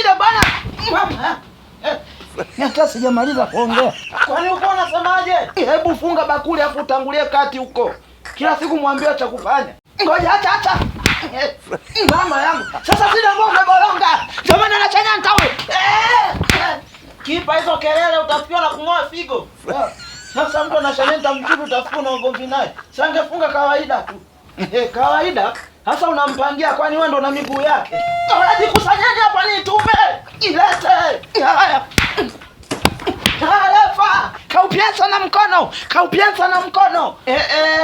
Sasa bwana. Mama. Hata sijamaliza kuongea. Kwani uko unasemaje? Hebu funga bakuli afu utangulie kati huko. Kila siku mwambie cha kufanya. Ngoja acha acha. Mama yangu. Sasa sina mbona umebolonga. Ndio maana anachanya ntawe. Kipa hizo kelele utafikiwa na kung'oa figo. Sasa mtu anashanenta mchudu utafikiwa na ugomvi naye. Sangefunga kawaida tu. Kawaida. Sasa unampangia kwani wewe ndo na miguu yake. Jikusanyeni hapa nitume. Ilete. Haya. Refa, kaupiensa na mkono, kaupiensa na mkono.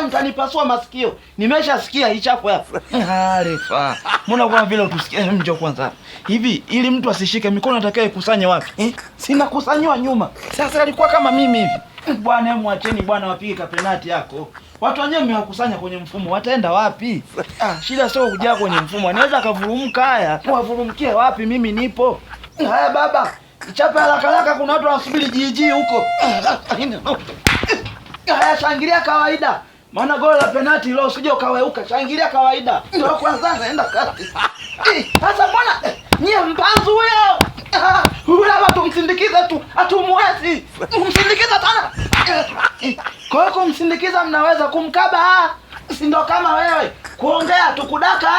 Mtanipasua masikio. Nimeshasikia ichafu hapa. Refa. Mbona kwa vile utusikie mjo kwanza. Hivi ili mtu asishike mikono atakaye kusanya wapi? Sina kusanyiwa nyuma. Sasa alikuwa kama mimi hivi. Bwana mwacheni bwana wapige kapenati yako. Watu wenyewe mmewakusanya kwenye mfumo, wataenda wapi? Shida sio kujaa kwenye mfumo. Anaweza akavurumka haya. Wavurumkie wapi mimi nipo? Haya baba. Chape haraka haraka, kuna watu wanasubiri jiji huko. Haya, shangilia kawaida. Maana goli la penalti leo usije ukaweuka. Shangilia kawaida. Ndio kwanza naenda kati. Sasa mbona nyie mpanzu huyo? Huyo hapa tumsindikize tu, hatumwezi. Kumsindikiza tena. Kwa hiyo kumsindikiza mnaweza kumkaba. Si ndio kama wewe kuongea tu kudaka.